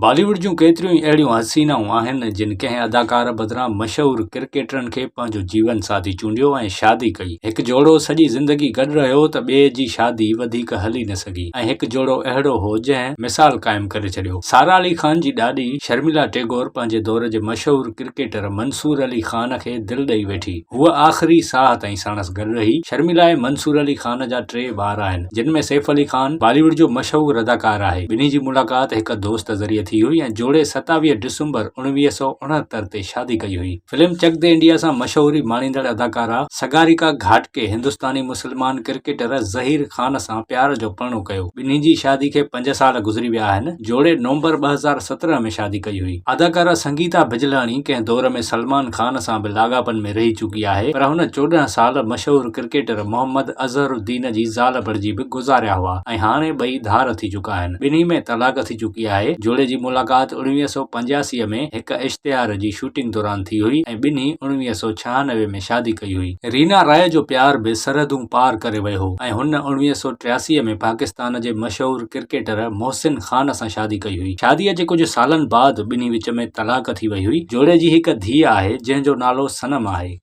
بالي wood جون ڪيتريون ئي اهڙيون حسينائون آهن، جن ڪنهن اداڪار بدران مشهور ڪرڪيٽرن کي پنهنجو جيون ساٿي چونڊيو ۽ شادي ڪئي. هڪ جوڙو سڄي زندگي گڏ رهيو ته ٻئي جي شادي وڌيڪ هلي نه سگهي ۽ هڪ جوڙو اهڙو هو جنهن مثال قائم ڪري ڇڏيو. سارا علي خان جي ڏاڏي شرميلا ٽيگور پنهنجي دور جي مشهور ڪرڪيٽر منصور علي خان کي دل ڏئي ويٺي. هوء آخري ساهه تائين ساڻس گڏ رهي. شرميلا ۽ منصور علي خان جا ٽي ٻار آهن، جن ۾ سيف علي خان بالي ووڊ جو مشهور اداڪار آهي. ٻنهي جي ملاقات هڪ دوست ذريعي ٿي هئي ۽ جوڙي 27 ڊسمبر 1969 تي شادي ڪئي هئي. فلم چڪ the India سان مشهوري ماڻيندڙ اداڪارا سگاريڪا گهاٽڪي هندستاني مسلمان ڪرڪيٽر ظهير خان سان پيار جو پرڻو ڪيو. ٻنهي جي شادي کي پنج سال گذري ويا آهن. جوڙي نومبر 2017 ۾ شادي ڪئي هئي. اداڪارا سنگيتا بجلاڻي ڪنهن دور ۾ سلمان خان سان به لاڳاپن ۾ رهي چڪي آهي پر هن 14 سال مشهور ڪرڪيٽر محمد اظهر الدين جي زال بڻجي به گذاريا هئا ۽ هاڻي ٻئي ڌار ٿي چڪا آهن. ٻنهي ۾ طلاق ٿي چڪي آهي. جوڙي جي ملاقات 1985 ۾ هڪ اشتهار جي شوٽنگ دوران ٿي هئي ۽ ٻنهي 1996 ۾ شادي ڪئي هئي. رينا راء جو پيار به سرحدون پار ڪري ويو هو ۽ هن 1983 ۾ پاڪستان جي مشهور ڪرڪيٽر محسن خان سان شادي ڪئي هئي. شاديء جي ڪجهه سالن بعد ٻنهي وچ ۾ طلاق ٿي وئي هئي. جوڙي جي هڪ ڌيء آهي، جنهن جو نالو صنم آهي.